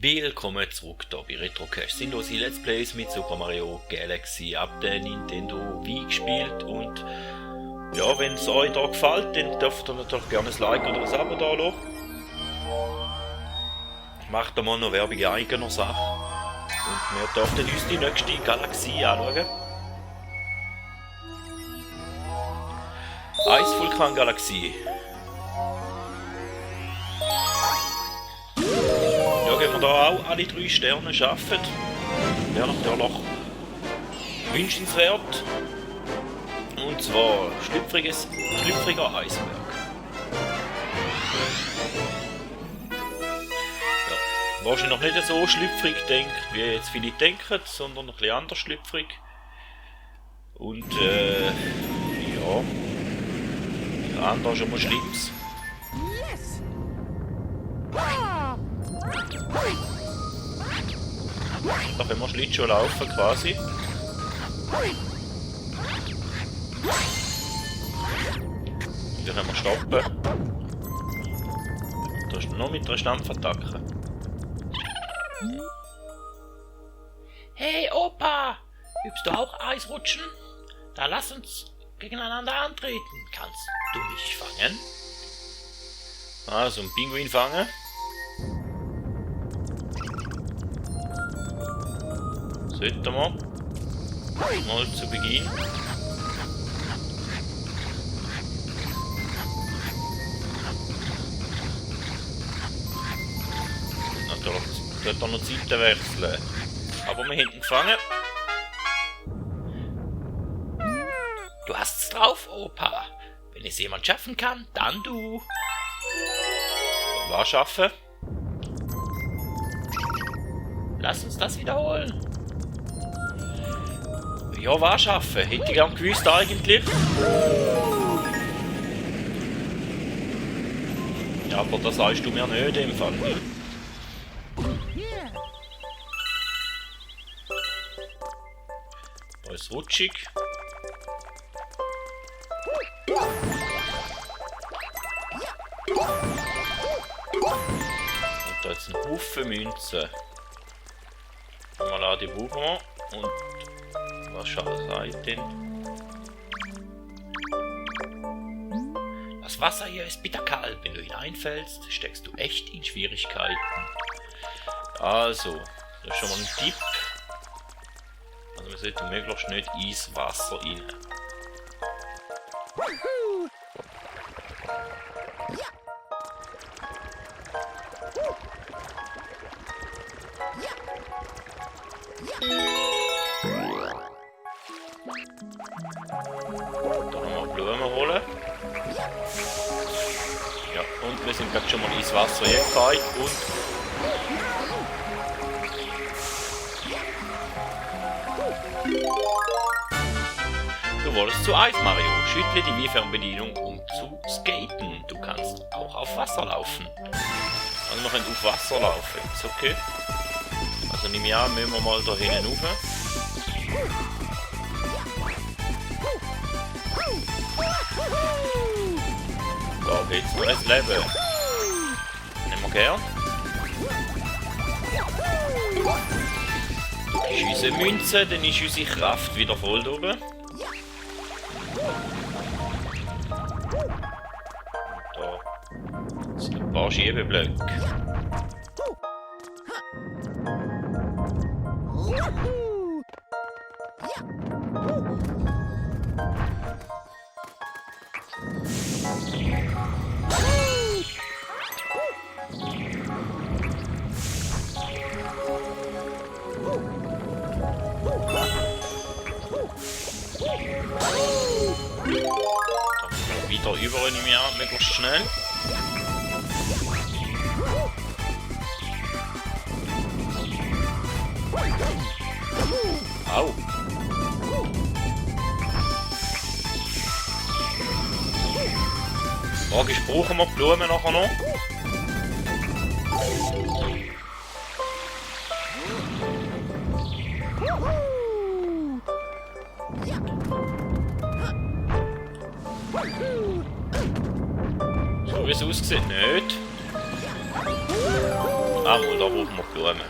Willkommen zurück hier bei RetroCache. Sinnlose Let's Plays mit Super Mario Galaxy ab der Nintendo Wii gespielt. Und ja, wenn es euch da gefällt, dann dürft ihr natürlich gerne ein Like oder ein Abo da lassen. Macht mal noch Werbung in eigener Sache. Und wir dürfen uns die nächste Galaxie anschauen. Eisvulkan-Galaxie. Ja, wenn wir da auch alle 3 Sterne schaffen, wäre natürlich wünschenswert. Und zwar schlüpfriger Eisberg. Ja, wahrscheinlich noch nicht so schlüpfrig denkt, wie jetzt viele denken, sondern ein bisschen anders schlüpfrig. Und ja, wir haben da schon mal Schlimmes. Da können wir Schlittschuh laufen quasi. Hier können wir stoppen. Da ist noch mit einer Stampfattacke. Hey Opa! Übst du auch Eisrutschen? Dann lass uns gegeneinander antreten. Kannst du mich fangen? Also einen Pinguin fangen. Sollten wir mal zu Beginn. Natürlich dort auch noch Seiten wechseln. Aber wir hinten gefangen. Du hast es drauf, Opa. Wenn es jemand schaffen kann, dann du. Was schaffen? Lass uns das wiederholen. Ja, was schaffen? Hätte ich gern gewusst eigentlich. Ja, aber das sagst du mir nicht im Fall. Ne? Da ist rutschig. Und da ist ein Haufen Münzen. Mal an die Buben und was sagt denn? Das Wasser hier ist bitterkalt. Wenn du hineinfällst, steckst du echt in Schwierigkeiten. Also, das ist schon mal ein Tipp. Also wir sollten möglichst nicht ins Wasser rein. Da nochmal Blumen holen. Ja, und wir sind gerade schon mal ins Wasser gefallen und du wolltest zu Eis, Mario. Schüttle die Wii-Fernbedienung, um zu skaten. Du kannst auch auf Wasser laufen. Also wir können auf Wasser laufen. Ist okay. Also nehme ich an, müssen wir mal da hinten rauf. Da geht's noch ins Leben. Nehmen wir gern. Das ist unsere Münze, dann ist unsere Kraft wieder voll da oben. Da sind ein paar Schiebeblöcke. Wieder überall im Jahr, möglichst schnell. Au! Frage ist, brauchen wir die Blumen nachher noch? So wie es aussieht, nicht. Ah, mal, da brauchen wir Blumen.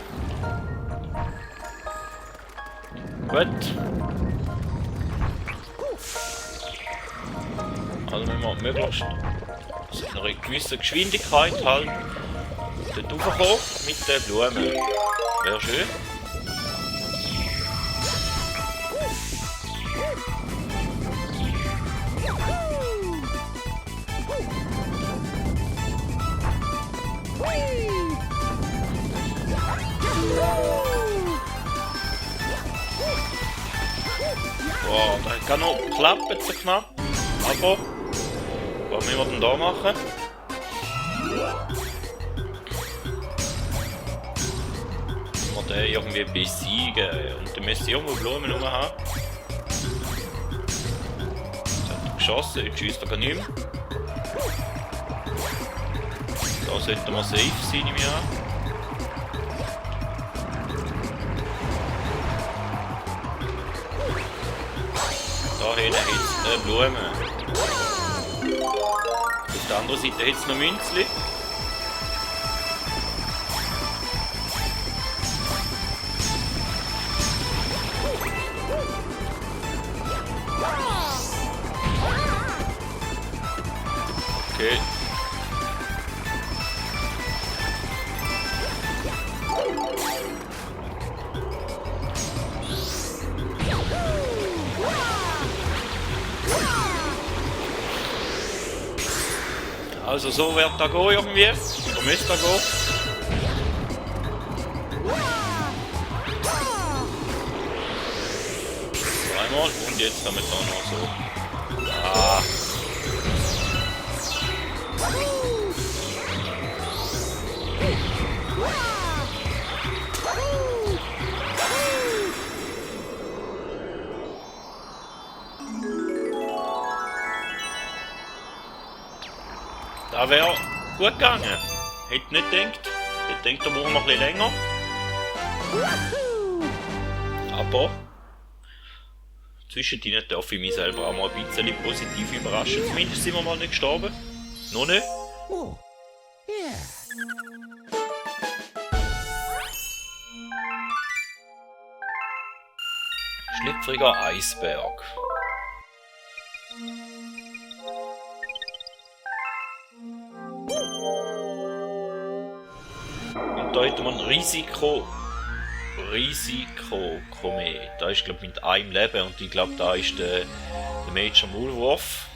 Gut. Also wenn wir möglichst in einer gewissen Geschwindigkeit halt dort raufkommen mit den Blumen. Wäre schön. Boah, das kann noch klappen, so knapp. Aber, was müssen wir denn da machen? Wir den irgendwie besiegen. Und dann müssen irgendwo Blumen rum haben. Jetzt hat er geschossen, jetzt schießt er gar nicht mehr. Da sollten wir safe sein, nehme ich an. Da hinten hat es Blumen. Auf der anderen Seite hat es noch Münzli. Okay. Also so wird da gehen irgendwie. So müsste da gehen. Zweimal und jetzt damit auch noch so. Ah. Das wäre gut gegangen. Hätte nicht gedacht. Ich denke, da brauchen wir ein bisschen länger. Aber zwischendrin darf ich mich selber auch mal ein bisschen positiv überraschen. Zumindest sind wir mal nicht gestorben. Noch nicht. Schlüpfriger Eisberg. Und da hätten wir ein Risiko-Komet. Da ist glaube ich mit einem Leben und ich glaube da ist der Major Maulwurf.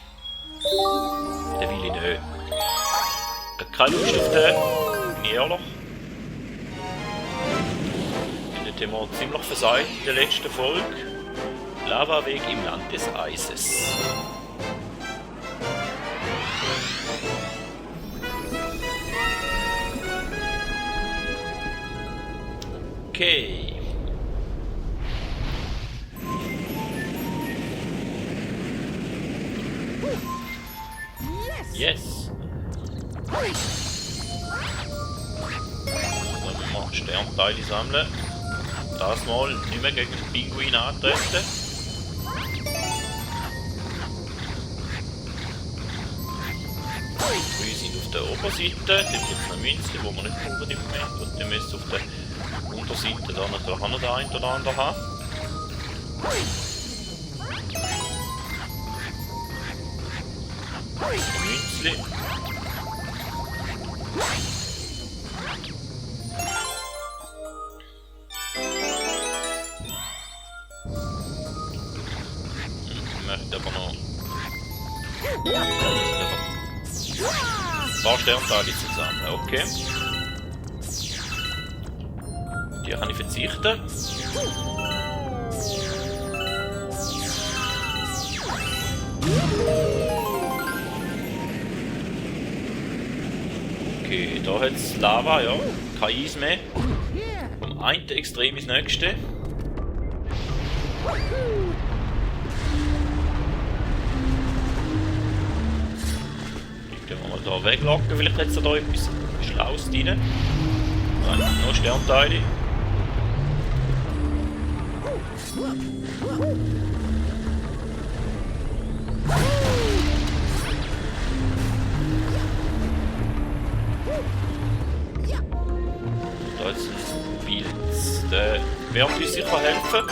Den will ich nicht. Ich habe keine Lust auf den. Bin ich ehrlich. Den haben wir ziemlich versagt in der letzten Folge. Lavaweg im Land des Eises. Okay. Yes. Dann müssen wir Sternteile sammeln. Das mal nicht mehr gegen den Pinguin antreten. Die sind auf der Oberseite. Dort gibt es noch Münzen, die wir nicht brauchen im Moment. Und die müssen auf der Unterseite da natürlich auch noch der ein oder andere haben. Münzli. Ich möchte aber noch ein paar Sternteile zusammen, okay. Die kann ich verzichten. Okay, da hat es Lava, ja. Kein Eis mehr. Vom einen Extrem ins nächste. Den wir mal hier weglocken, vielleicht hat es da etwas Schlaues drin. Nein, noch Sternteile. Da ist ein Pilz. Der wird uns sicher helfen.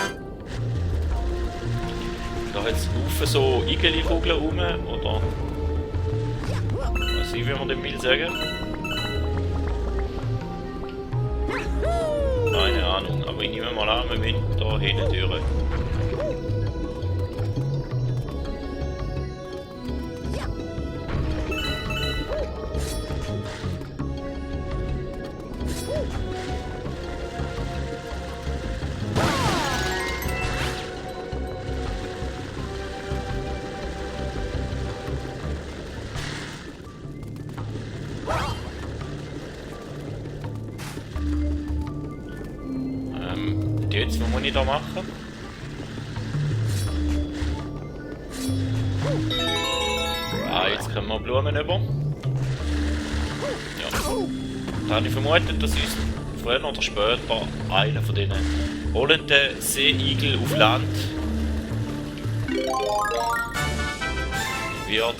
Da hat es Haufen so Igeli-Kugeln rum, oder? Was wie man dem will sagen? Keine Ahnung, aber ich nehme mal an, wir müssen da hinten durch. Jetzt, was muss ich da machen? Ah, jetzt können wir Blumen über. Ja. Da habe ich vermutet, dass uns früher oder später einer von diesen rollenden Seeigel auf Land wird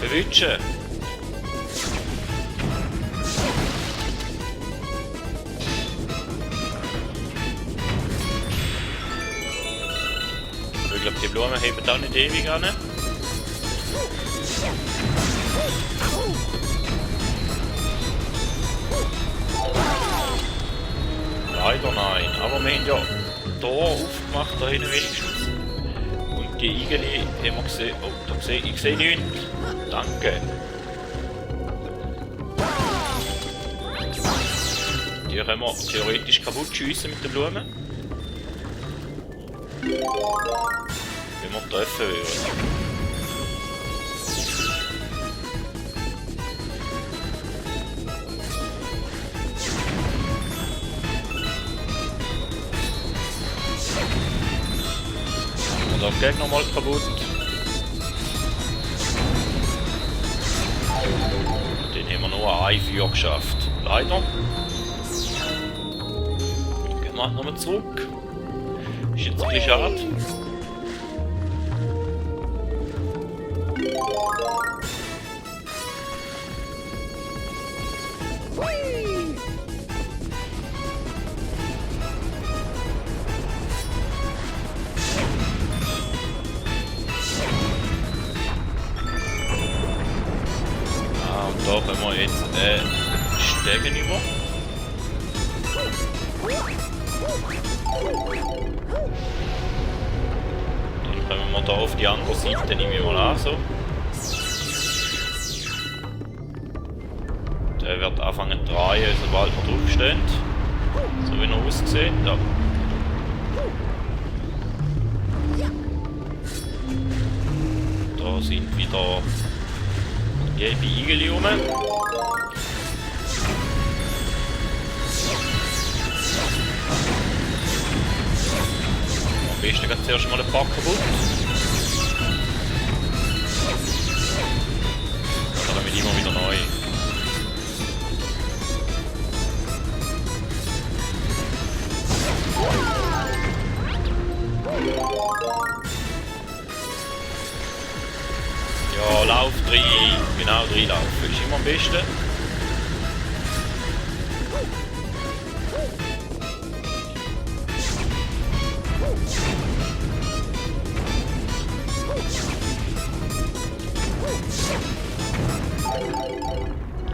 verwünschen. Ich glaube, die Blumen heben auch nicht ewig an. Leider nein, aber wir haben ja hier aufgemacht, da hinten wenigstens. Und die Igeli haben wir gesehen. Oh, da ich sehe nichts. Danke. Die können wir theoretisch kaputt schiessen mit den Blumen. Wenn wir treffen würden. Und auch der Gegner mal kaputt. Den haben wir nur ein Feuer geschafft. Leider. Gehen wir nochmal zurück. Ist jetzt ein bisschen schade. Und da können wir jetzt Stegen über. Dann kommen wir da auf die andere Seite, nehme ich mal an. So. Der wird anfangen zu drehen, sobald wir draufstehen. So wie er aussieht. Da. Da sind wieder gelbe Igel rum. Am besten geht zuerst mal ein paar kaputt. Dann kommen wir immer wieder neu. Ja, lauf 3. Genau, 3 laufen. Ist immer am besten.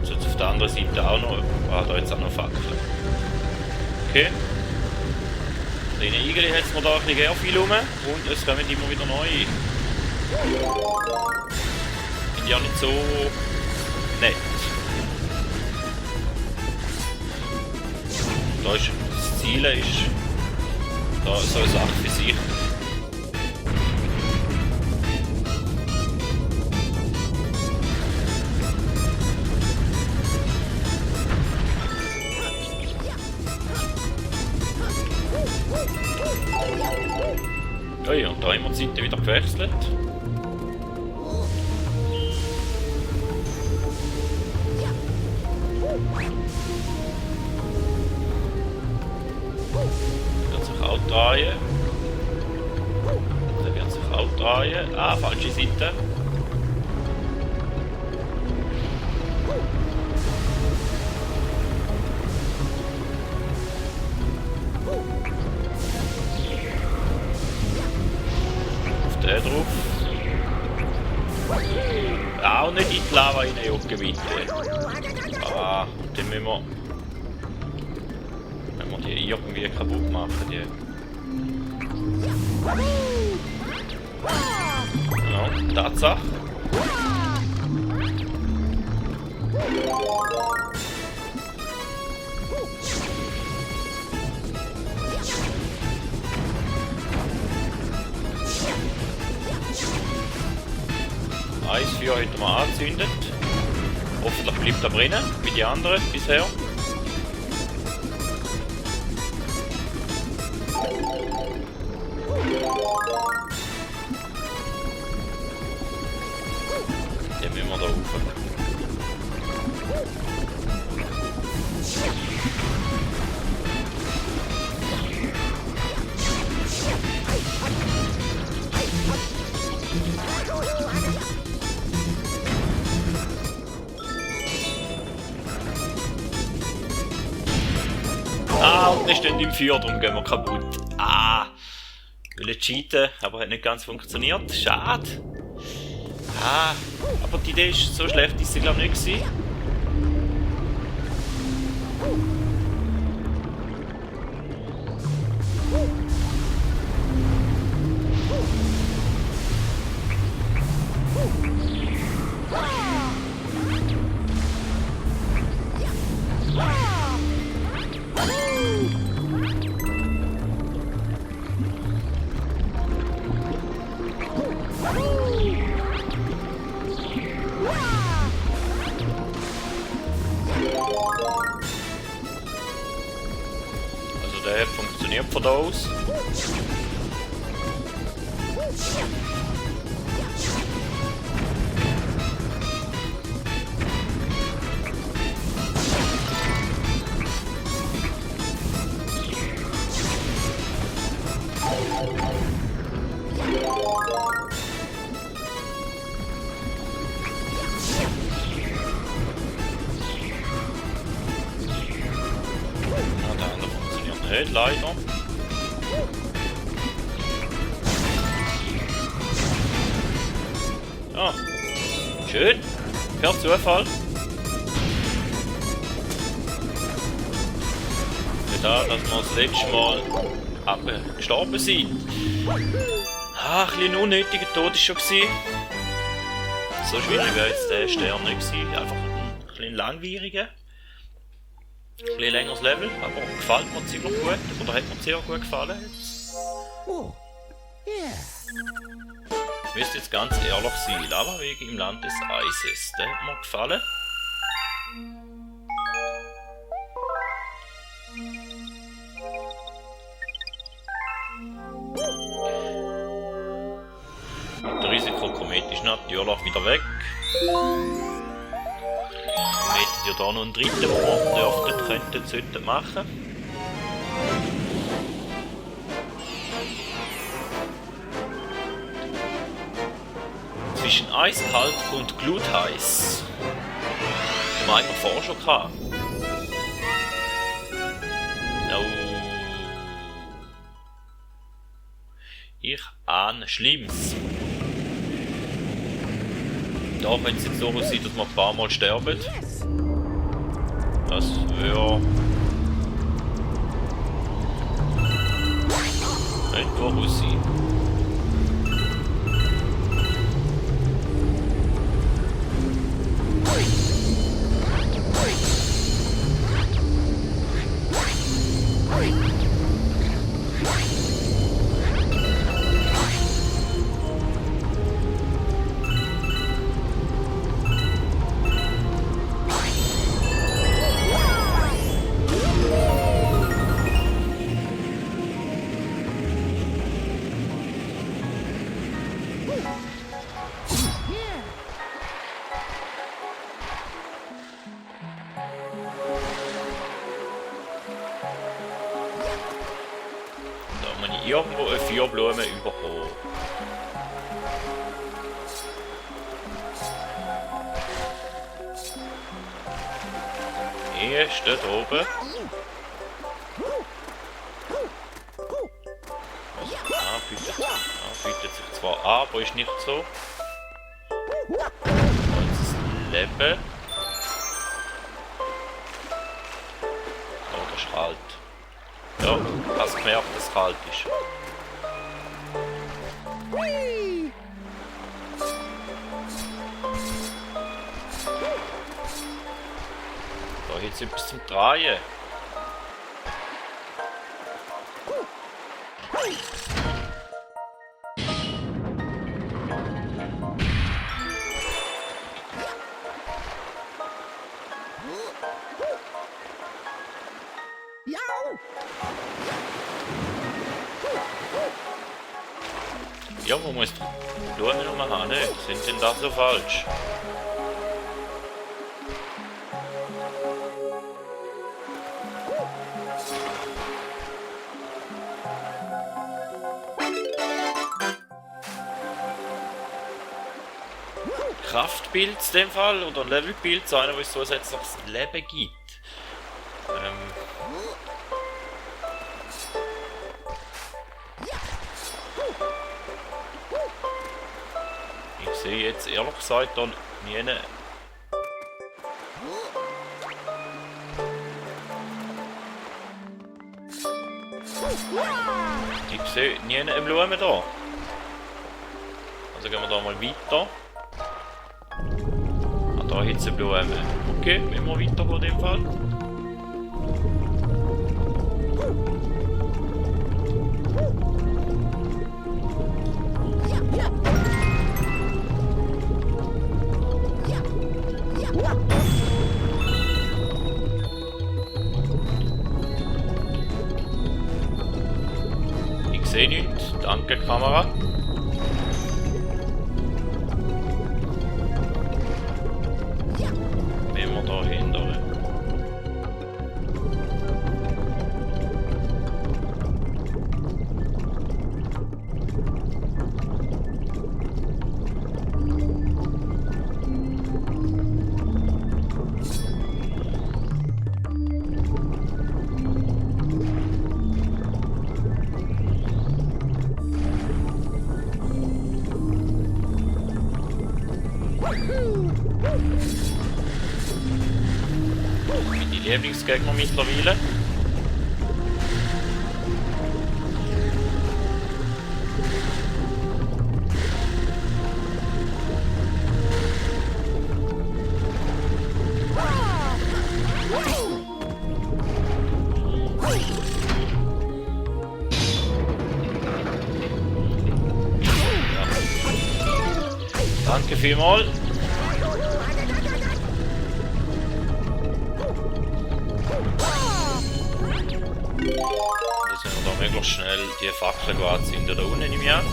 So, jetzt auf der anderen Seite auch noch. Ah, da jetzt auch noch Fackeln. Okay. Den Igel hat es mir da ein bisschen sehr viel rum und es kommen immer wieder neue. Sind ja nicht so nett. Da ist das Ziel ist da so eine Sache für sich. Ja, und da haben wir die Seite wieder gewechselt. Wird sich auch drehen. Der wird sich auch drehen. Ah, falsche Seite. Glocke bitte. Ah, dann müssen wir... Wenn wir die irgendwie kaputt machen, die... Ja, Tatsache. Eins Feuer hätten wir angezündet. Hoffentlich bleibt er drinnen, wie die anderen bisher. Dann müssen wir da rauf. Ah, und wir stehen im Feuer, darum gehen wir kaputt. Ah! Ich will cheaten, aber hat nicht ganz funktioniert. Schade. Ah, aber die Idee ist so schlecht, ist sie glaube ich nicht gewesen. Also der funktioniert von da aus. Nicht, leider. Ja, schön. Per Zufall. Da, dass wir das letzte Mal gestorben sind. Ah, ein bisschen unnötiger Tod war schon gewesen. So schwierig wäre jetzt der Stern nicht gewesen. Einfach ein bisschen langwieriger. Ein bisschen längeres Level, aber gefällt mir ziemlich gut. Oder hat mir sehr gut gefallen jetzt. Ich müsste jetzt ganz ehrlich sein, Lavaweg im Land des Eises. Der hat mir gefallen. Der Risikokomet ist natürlich wieder weg. Wir hätten ja da noch einen dritten, den wir dürften, sollten machen. Zwischen eiskalt und glutheiß. Den haben wir vorher schon gehabt. Oh. Ich ahne Schlimmes. Da könnte es jetzt so sein, dass wir ein paar Mal sterben. Das wäre nicht durchaus sein. Irgendwo eine Feuerblume überkommen. Hier steht oben. Bietet sich zwar an, aber ist nicht so. Das Leben. ist kalt. Ja, hast gemerkt, dass es kalt ist. Da jetzt etwas zum Drehen. Ja, wo muss die Blumen nochmal hin? Sind denn da so falsch? Kraftbild in dem Fall oder Levelbild, so einer, wo es so jetzt noch das Leben gibt. Ich sehe jetzt ehrlich gesagt da nie eine. Ich sehe nie eine Blume da. Also gehen wir da mal weiter. Ah, da hat es eine Blume. Okay, wenn wir weitergehen in dem Fall. Ich sehe nichts. Danke, Kamera. Wenn wir da hindern. Meine Lieblingsgegner mittlerweile. Danke vielmals. Jetzt müssen wir da möglichst schnell die Fackel anzünden da unten im Jahr.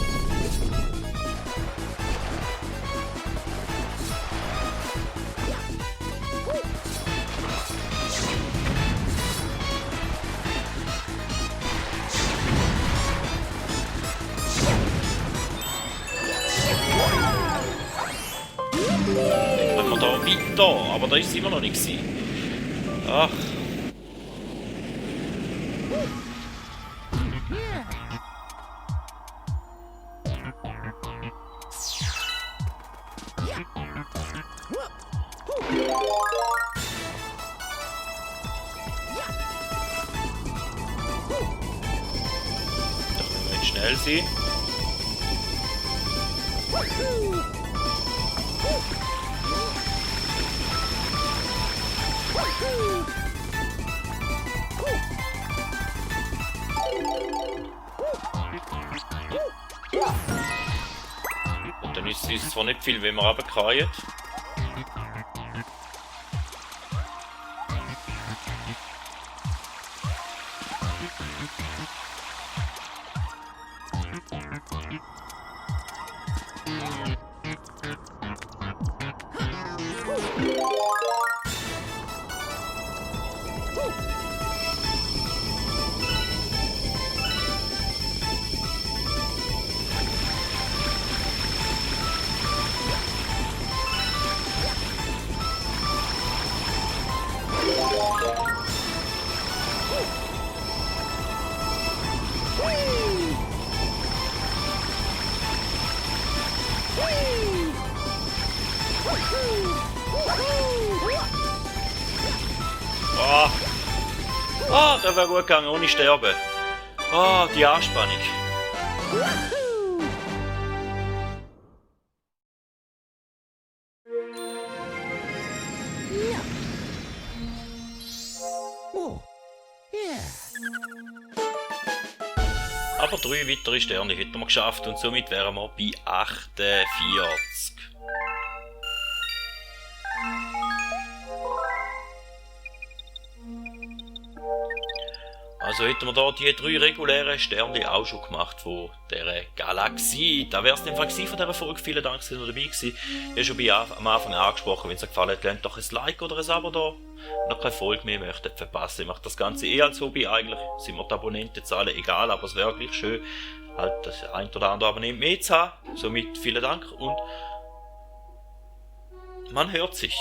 Dann können wir da weiter, aber da ist es immer noch nicht gewesen. Ach. Da müssen wir jetzt schnell sein. Und dann ist es zwar nicht viel, wenn wir runterfallen. Oh. Ah, der wäre gut gegangen, ohne sterben. Ah, die Anspannung. Aber 3 weitere Sterne hätten wir geschafft und somit wären wir bei 48. Also hätten wir da die 3 regulären Sterne auch schon gemacht von dieser Galaxie. Da wäre es in dem Fall von dieser Folge. Vielen Dank, dass ihr dabei gewesen. Ich habe schon am Anfang angesprochen, wenn es euch gefallen hat, lasst doch ein Like oder ein Abo da. Noch keine Folge mehr möchtet verpassen. Ich mache das Ganze als Hobby eigentlich. Sind mir die Abonnentenzahlen egal, aber es wäre wirklich schön, halt das ein oder andere Abonnent mehr zu haben. Somit vielen Dank und man hört sich.